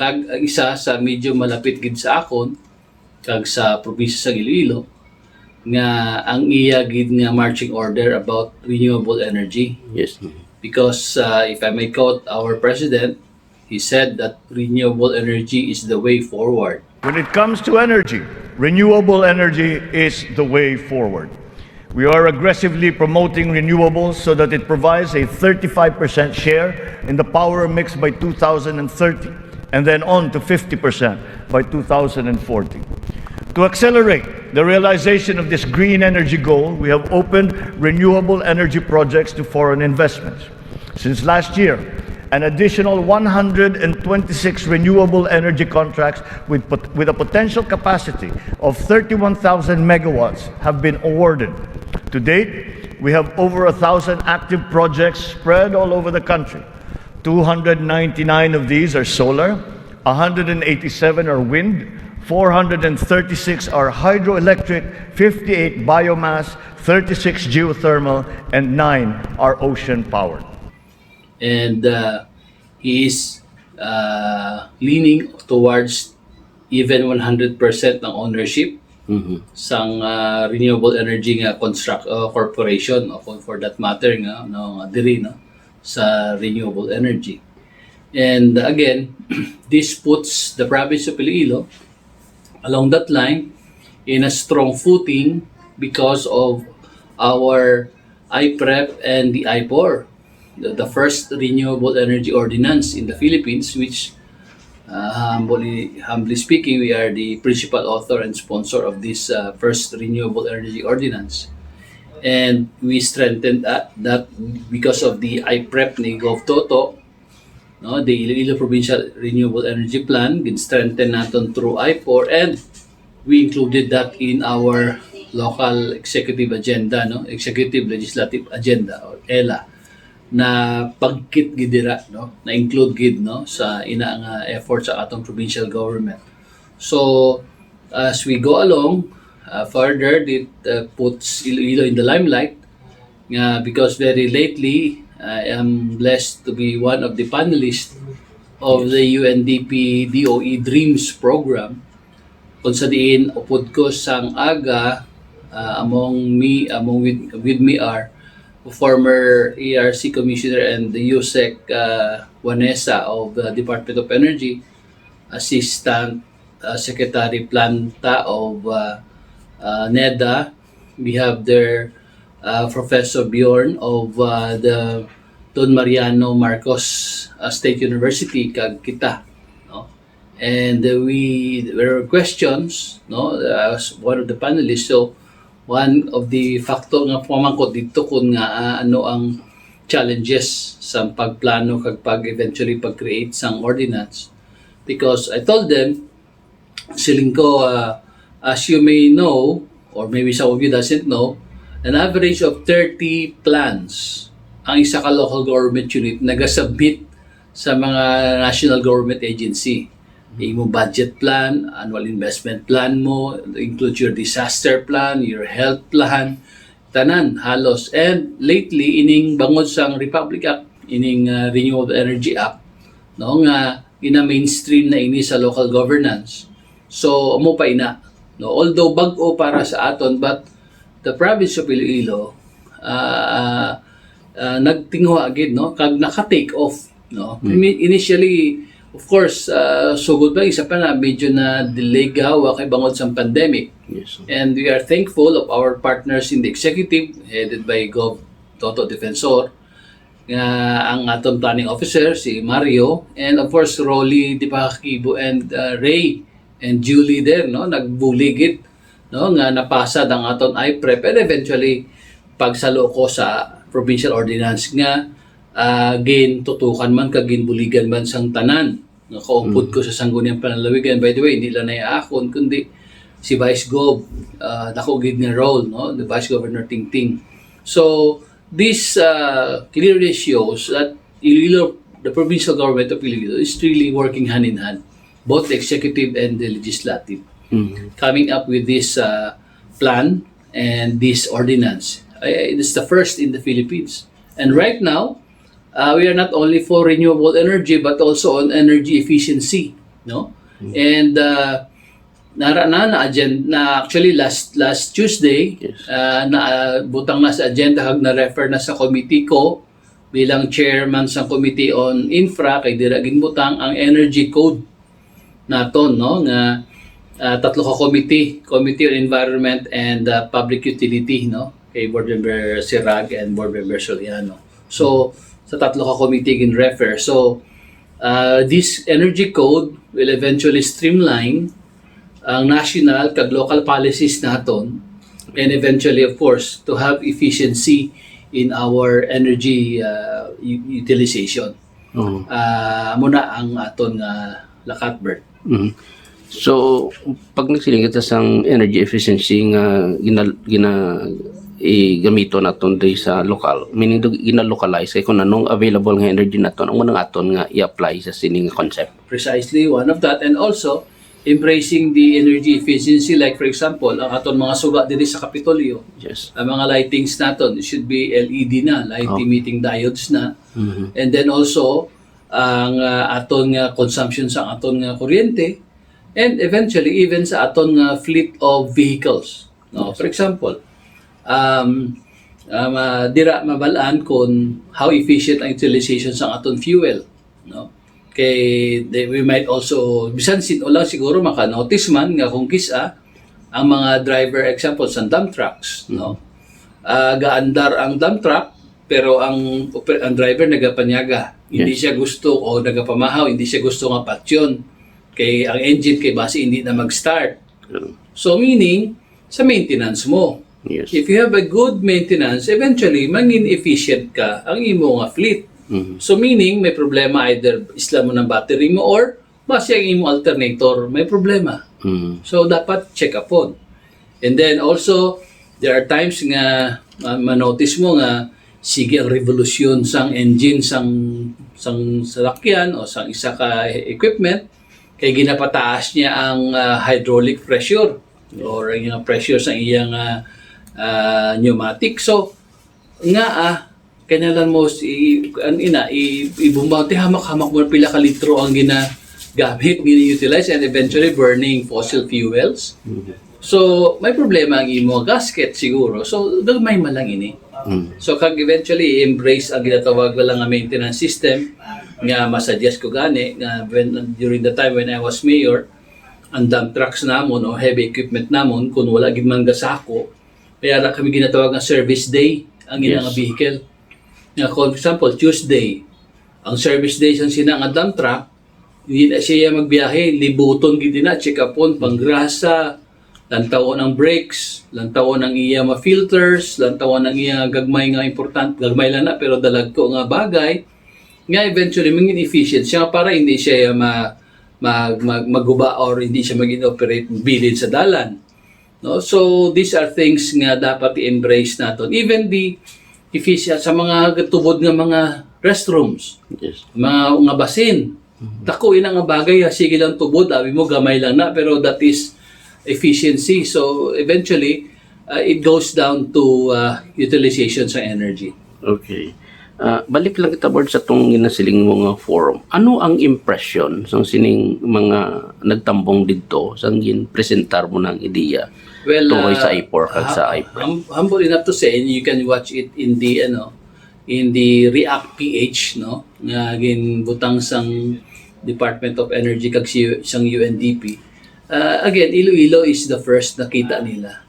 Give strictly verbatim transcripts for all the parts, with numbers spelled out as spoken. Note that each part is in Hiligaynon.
Ag-, ang isa sa medyo malapit gid sa akon, kag sa probinsya sa Iloilo, nga ang iya gid nga marching order about renewable energy. Yes. Because, uh, if I may quote our president, he said that renewable energy is the way forward. When it comes to energy, renewable energy is the way forward. We are aggressively promoting renewables so that it provides a thirty-five percent share in the power mix by two thousand thirty, and then on to fifty percent by two thousand forty. To accelerate the realization of this green energy goal, we have opened renewable energy projects to foreign investments. Since last year, an additional one hundred twenty-six renewable energy contracts with pot-, with a potential capacity of thirty-one thousand megawatts have been awarded. To date, we have over a thousand active projects spread all over the country. Two hundred ninety-nine of these are solar, one hundred eighty-seven are wind, four hundred thirty-six are hydroelectric, fifty-eight biomass, thirty-six geothermal, and nine are ocean powered. And, uh, he is, uh, leaning towards even one hundred percent ng ownership Mhm. sang, uh, renewable energy nga construct, uh, corporation, o for, for that matter nga, no, nga diri, no, sa renewable energy. And again, this puts the province of Iloilo along that line in a strong footing because of our IPREP and the IPOR, the, the first renewable energy ordinance in the Philippines, which, uh, humbly, humbly speaking, we are the principal author and sponsor of this, uh, first renewable energy ordinance. And we strengthened that, that because of the IPREP ni Gov Toto, no, the Iloilo Provincial Renewable Energy Plan, gin-strengthen naton through IPOR, and we included that in our local executive agenda, no, executive legislative agenda, or ELA, na pagkit gid dira, no, na include gid, no, sa ina nga effort sa atong provincial government. So, as we go along, uh, further, it, uh, puts Iloilo in the limelight, nga because very lately, I am blessed to be one of the panelists of the UNDP DOE Dreams program, kung sa diin upod ko sang aga, uh, among me, among with, with me are former ERC Commissioner and the USEC, uh, Vanessa of the Department of Energy, Assistant, uh, Secretary Planta of, uh, uh, NEDA. We have there, uh, Professor Bjorn of, uh, the Don Mariano Marcos, uh, State University, kag kita, no? And, uh, we, there were questions, no, as one of the panelists. So, one of the factor nga pamangkot dito kun nga, ah, ano ang challenges sa pagplano kag pag eventually pag-create sang ordinance. Because I told them, siling ko, ah, as you may know, or maybe some of you doesn't know, an average of thirty plans ang isa ka local government unit nagasubmit sa mga national government agency. Imo budget plan, annual investment plan mo, includes your disaster plan, your health plan, tanan halos. And lately, ining bangod sang Republic Act, ining, ah, Renewable Energy Act, no, nga gina-mainstream na ini sa local governance. So, amo pa ina, no? Although bag-o para sa aton, but the province of Iloilo, ah, ah, nagtinguha gid, no, kag naka-take off, no. Ini-, initially, of course, ah, sugod pa, isa pa na medyo na delay gawa kay bangod sang pandemic. Yes. And we are thankful of our partners in the executive, headed by Gov Toto Defensor, nga ang aton planning officer, si Mario, and of course, Rolly Dipakibo and, uh, Ray and Julie there, no, nagbuligid, no, nga napasad ang aton IPREP, and eventually pagsalo ko sa provincial ordinance nga, uh, gintutukan man kag ginbuligan man sang tanan nga kaumpod ko sa Sangguniang Panlalawigan. By the way, hindi lang na akon, kundi si Vice Gov, uh, dako gid nga role, no, the Vice Governor Tingting. So, this, uh, clearly shows that Iloilo, the provincial government of Iloilo is really working hand in hand, both the executive and the legislative, coming up with this, uh, plan and this ordinance. I, I, it's the first in the Philippines. And right now, uh, we are not only for renewable energy but also on energy efficiency. no? Mm. And, uh, nara na, na agenda na, actually, last last Tuesday, yes, uh, na, uh, butang na sa agenda, kag na-refer na sa committee ko bilang chairman sa Committee on Infra, kay dira ginbutang ang energy code naton, no, nga, uh, tatlo ka committee, Committee on Environment and, uh, Public Utility, no, kay Board Member Sirag and Board Member Soriano. So, sa tatlo ka committee gin-refer. So, uh, this energy code will eventually streamline ang national kag local policies naton, and eventually, of course, to have efficiency in our energy, uh, u-, utilization. Oo. Ah, amo na ang aton nga lakat, Bert. Mhm. So, pag nagsiling kita sang energy efficiency nga gina-, gina-, i-gamito naton diri sa lokal, meaning do gina-localize kay kung anong available nga energy naton, amo nang aton nga i-apply sa sining concept. Precisely, one of that. And also, embracing the energy efficiency, like, for example, ang aton mga suga diri sa Kapitolyo, yes, ang mga lightings naton, it should be L E D na, light, oh, emitting diodes na. Mhm. And then also, ang, ah, aton nga consumption sa aton nga kuryente, and eventually even sa aton nga fleet of vehicles, no? Yes. For example, um, um, ah, dira mabal-an kung how efficient ang utilization sa aton fuel, no? Kay they, we might also, bisan sin-o lang siguro maka-notice man nga kung kis-a ang mga driver, example, sa dump trucks, no? Mm. Ah, gaandar ang dump truck, pero ang oper-, ang driver nagapanyaga. Hindi, yes, siya gusto o nagapamahaw, hindi siya gusto nga patyon. Kay ang engine kay basi hindi na mag-start. Mm. So, meaning, sa maintenance mo. Yes. If you have a good maintenance, eventually, mangin efficient ka ang imo nga fleet. Mm. So, meaning, may problema, either isla mo ng battery mo or basi ang imo alternator may problema. Mm. So, dapat check upon. And then also, there are times nga, ah, manotice mo nga sige ang revolusyon sang engine, sang, sang salakyan o sang isa ka equipment, kay ginapataas niya ang, ah, hydraulic pressure or ang iyang pressure sa iyang, ah, ah, pneumatic. So, nga, ah, kailangan mo si, an-, ina, i-, ibumba, ti hamak-hamak mo pila ka litro ang ginagamit, gina-utilize, and eventually burning fossil fuels. Mhm. So, may problema ang imo gasket siguro. So, gagmay man lang ini. Mm. So, kag eventually, i-embrace ang ginatawag lang nga maintenance system nga masuggest ko gani nga when, during the time when I was mayor, ang dump trucks namon o heavy equipment namon, kung wala gid man gasako, kaya na kami ginatawag nga service day ang ilang, yes, vehicle. Nga, for example, Tuesday, ang service day sang sina nga dump truck, hindi na siya magbiyahe, libuton gid na, check upon, panggrasa, lantawon ang brakes, lantawon ang iya mga filters, lantawon ang iya gagmay nga important, gagmay lang na, pero dalagko nga bagay, nga eventually mangin efficient siya para hindi siya ma-, mag-, mag-, maguba or hindi siya mag-inoperate bilin sa dalan. No? So, these are things nga dapat i-embrace naton. Even the efficient sa mga tubod nga mga restrooms, yes, mga, nga basin. Mhm. Dako ina nga bagay, ha, sige lang tubod, abi mo gamay lang na, pero that is efficiency. So, eventually, uh, it goes down to, uh, utilization sa energy. Okay. Ah, balik lang kita, Bard, sa tong ginasiling mo nga forum. Ano ang impression sang sining mga nagtambong didto sang ginpresentar mo na ang ideya, well, tungod sa, ah, IPOR kag sa, ha-, IPREP? Hum-, humble enough to say, and you can watch it in the, ano, in the React P H, no, nga ginbutang sang Department of Energy kag si, sang U N D P. Ah, again, Iloilo is the first nakita nila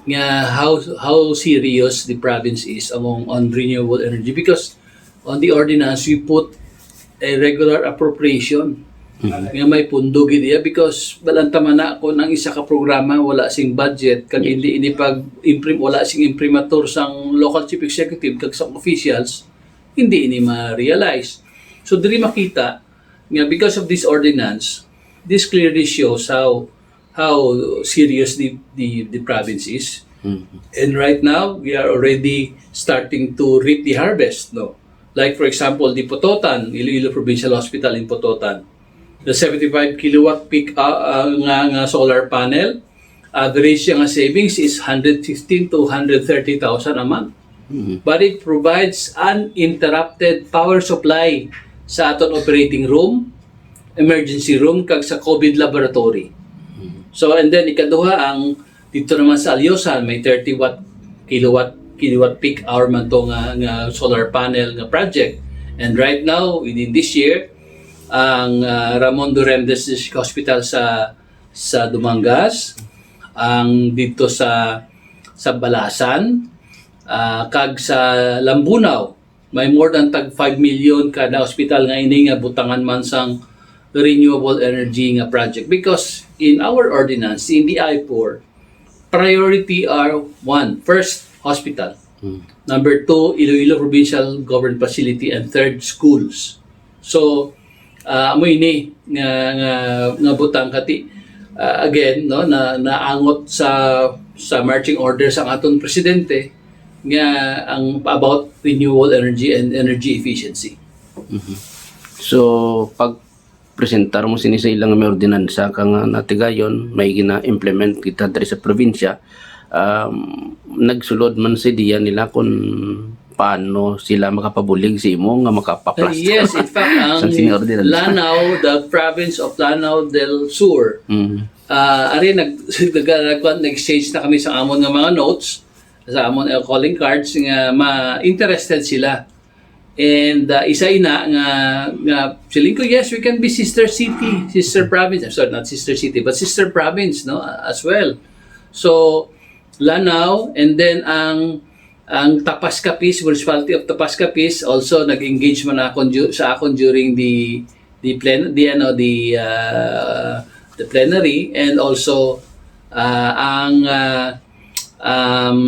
nga how, how serious the province is among on renewable energy, because on the ordinance we put a regular appropriation, mhm, nga may pundo gid iya, because balanta man na kung ang isa ka programa wala sing budget kag, yes, hindi ini pag-imprim-, wala sing imprimatur sang local chief executive kag sa officials, hindi ini ma-realize. So, diri makita nga because of this ordinance, this clearly shows how, how serious the, the, the province is. Mhm. And right now, we are already starting to reap the harvest, no? Like, for example, the Pototan, Iloilo Provincial Hospital in Pototan. The seventy-five kilowatt peak, uh, uh, nga, nga solar panel, average siya nga savings is hundred fifteen to hundred thirty thousand a month. Mhm. But it provides uninterrupted power supply sa aton operating room, emergency room kag sa COVID laboratory. So, and then ikaduha, ang dito naman sa Alyosan, may thirty watt, kilowatt, kilowatt peak hour man to nga, nga solar panel nga project. And right now, within this year, ang, ah, Ramon Duremdes District Hospital sa, sa Dumangas, ang dito sa, sa Balasan, ah, kag sa Lambunao, may more than tag five million kada ospital nga ini nga butangan man sang renewable energy nga project. Because in our ordinance, in the I four, priority are one, first, hospital. Hmm. Number two, Iloilo Provincial Government Facility, and third, schools. So, ah, amo ini nga, nga, nga butang kati, ah, again, no, na naangot sa, sa marching orders ang aton presidente nga ang about renewable energy and energy efficiency. So, pag presentar mo sini sa ilang may ordinansa ka nga natigayon, may gina-implement kita diri sa probinsya, um, nagsulod man sa ideya nila kung paano sila makapabulig sa imo nga makapaplastar. Yes, in fact, ang Sa sini ordinansa. Lanao, the province of Lanao del Sur, Mm. ah, ari nag nag-exchange na kami sa amon nga mga notes, sa amon nga calling cards nga ma interested sila. And ah, isa ina nga nga siling ko, "Yes, we can be sister city, sister province." I'm sorry, not sister city, but sister province, no, as well. So, Lanao, and then ang ang Tapas Capiz, Municipality of Tapas Capiz, also nag-engage man akon du- sa akon during the the plen the ano the uh, the plenary, and also uh, ang uh, um,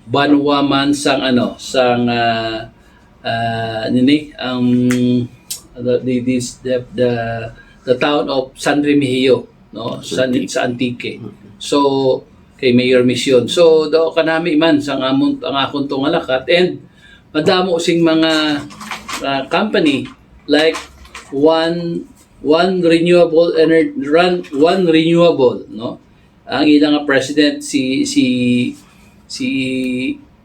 banwa man sang ano sang uh, uh, nini ang the, the, this, the, the, the town of San Remigio, no, sa, Antique. Sa Antique. So kay Mayor Mission. So do kanami man sang amon ang akon to nga lakat, and madamo sing mga uh, company like one one renewable energy run one renewable, no, ang ilang president si si si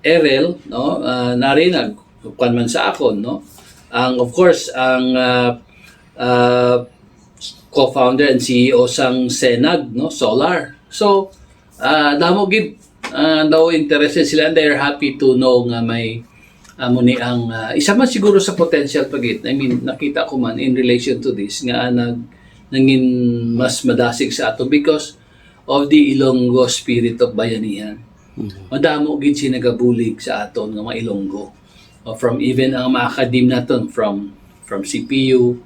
Erel, no, uh, nari nag kuan man sa akon, no, ang of course ang uh, uh, co-founder and C E O sang Senag, no, Solar. So uh, damo gid uh, daw interested sila, and they're happy to know nga may amo ni ang uh, isa man siguro sa potential pa gid. I mean, nakita ko man in relation to this nga nag nangin mas madasig sa ato because of the Ilonggo spirit of bayanihan. Madamo gid siya nagabulig sa aton nga mga Ilonggo. O from even ang mga academe naton, from from C P U,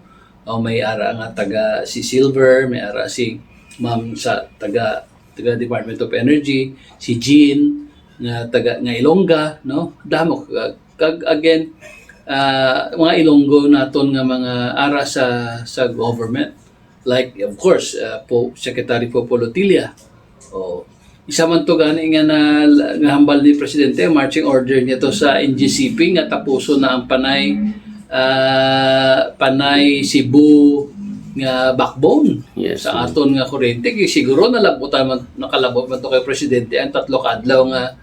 o may ara nga taga si Silver, may ara si Ma'am sa taga taga Department of Energy, si Jean nga taga nga Ilongga, no? Damo kag, kag again, ah, mga Ilonggo naton nga mga ara sa sa government, like of course uh, po Secretary Popo Lotilla. O isa man to gani nga na nga hambal ni presidente, marching order niya to sa N G C P nga tapuson na ang Panay ah, Panay Cebu nga backbone Yes, sa ma'am. Aton nga kuryente. Kay siguro nalabutan man, nakalabot man to kay presidente ang tatlo ka adlaw nga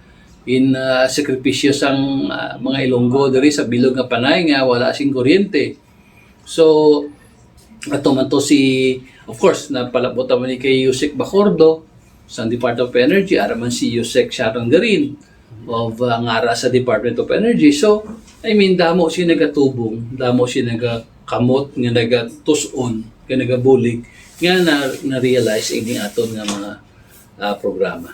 in ah, sakripisyo sang ah, mga Ilonggo diri sa bilog nga Panay nga wala sing kuryente. So ato man to si, of course, napalabot naman ni kay Yusek Bacordo sa Department of Energy, ara man si Yusek Sharon Garin of uh, ngara sa Department of Energy. So I mean, damo siya nagatubong, damo siya nagakamot nga nagatus-on, nga nagabulig nga na, na-realize ini aton nga mga uh, programa.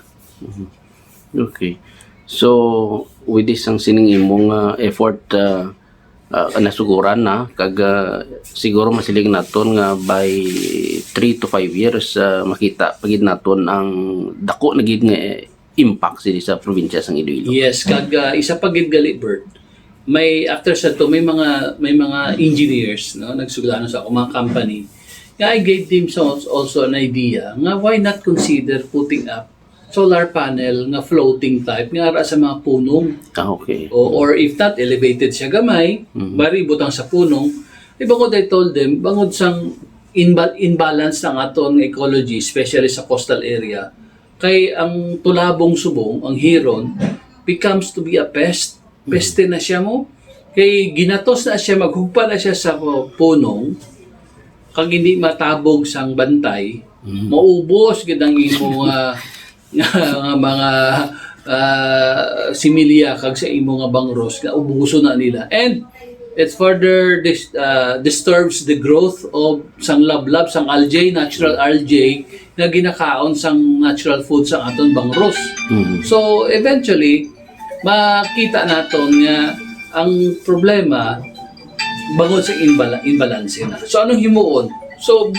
Okay. So, with this ang sining imong uh, effort uh, uh, nasuguran na kag uh, siguro masiling naton nga by three to five years uh, makita pa gid naton ang dako na gid nga impact sini sa probinsya sang Iloilo. Yes, kag uh, isa pa gid gali, Bert, may after sa to may mga may mga engineers, no, nagsugdanon sa akong mga company nga I gave them so, also an idea nga why not consider putting up solar panel nga floating type nga ara sa mga punong. Ah, okay. O, or if not, elevated siya gamay, Mhm. bari ibutang sa punong. Di ba ko, I told them, bangod sang inba- imbalance ng aton ecology, especially sa coastal area, kay ang tulabong subong, ang hiron, becomes to be a pest. Peste na siya mo. Kay ginatos na siya, maghugpa na siya sa punong. kag hindi matabog sang bantay, Mm. maubos gid ang imo nga, nga mga, ah, similya kag sa imo nga bangros nga ubuson na nila. And it further dis-, ah, disturbs the growth of sang lablab, sang algae, natural algae nga ginakaon sang natural food sang aton bangros. Mhm. So, eventually, makita naton nga ang problema bangod sa imbala-, imbalanse na. So, anong himuon? So,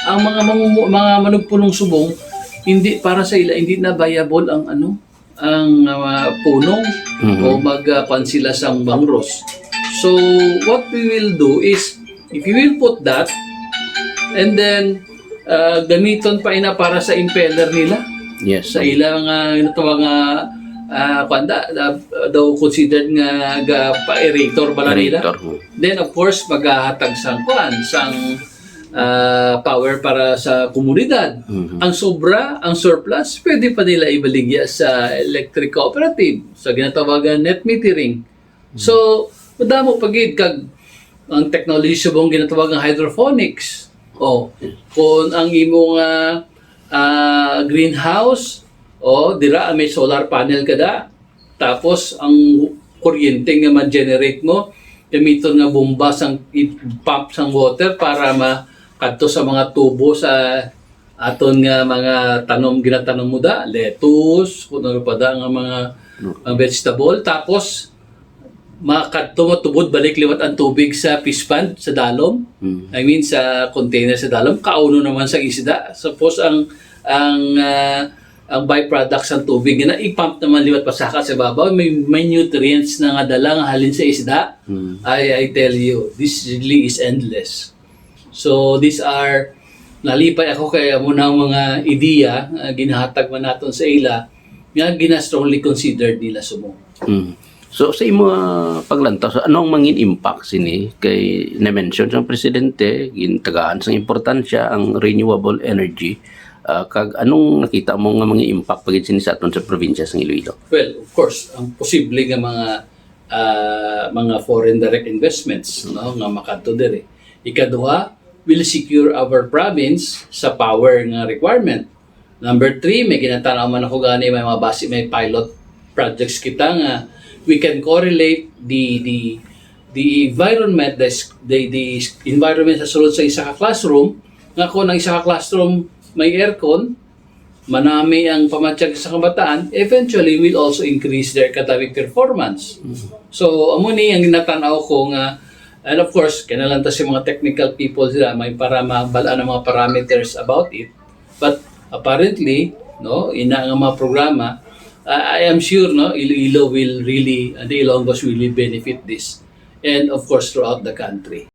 ang mga mangumu-, mga manugpunong subong, hindi para sa ila, hindi na viable ang ano, ang, ah, punong Mhm. o mag, ah, kwan sila sang bangros. So, what we will do is, if you will put that, and then, ah, gamiton pa ina para sa impeller nila. Yes. Sa ila nga, ano to, nga, ah, kwan da, da, daw considered nga ga-, pa-aerator bala nila. Aerator, hmm. Then, of course, maghahatag sang kwan, sang, ah, power para sa komunidad. Mhm. Ang sobra, ang surplus, pwede pa nila ibaligya sa electric cooperative, sa ginatawagan net metering. Mhm. So, madamo pa gid kag ang technology subong ginatawag nga hydroponics. O, kung ang imo nga, ah, greenhouse, o, dira may solar panel ka da. Tapos, ang kuryente nga ma-generate mo, gamiton nga bomba sang i-pump sang water para makadto sa mga tubo sa aton nga mga tanom, ginatanom mo da, lettuce, kung ano pa da nga mga, Mm. mga vegetable. Tapos, makadto, matubod balik liwat ang tubig sa fish pond, sa dalom. Mm. I mean, sa container sa dalom, kauno naman sa isda. Suppose ang, ang, ah, ang byproduct sa tubig nga i-pump naman liwat pasaka sa babaw, may, may nutrients na nga dala nga halin sa isda. Mm. I, I tell you, this really is endless. So, these are, nalipay ako kay amo na ang mga ideya nga ginahatag man naton sa ila nga gina-strongly considered nila subong. Mm. So, sa imo, ah, paglantaw, so, ano ang mangin impact sini? Kay na-mention sang presidente, gintagaan sang importansya ang renewable energy. Ah, kag anong nakita mo nga mangin impact pa gid sini sa aton sa probinsya sang Iloilo? Well, of course, ang posible nga mga, ah, mga foreign direct investments, no, nga makadto diri. Ikaduha, will secure our province sa power nga requirement. Number three, may ginatanaw man ako gani, may mga basi, may pilot projects kita nga we can correlate the, the, the environment, the s-, the, the environment sa sulod sa isa ka classroom, nga kung ang isa ka classroom may aircon, manami ang pamatyag sa kabataan, eventually will also increase their academic performance. Mm. So, amo ni ang ginatanaw ko nga, and of course, kinahanglan ta sa mga technical people sila, may para mabal-an ang mga parameters about it. But apparently, no, ina nga mga programa, I, I am sure, no, Iloilo will really, uh, the Ilonggos will really benefit this. And of course, throughout the country.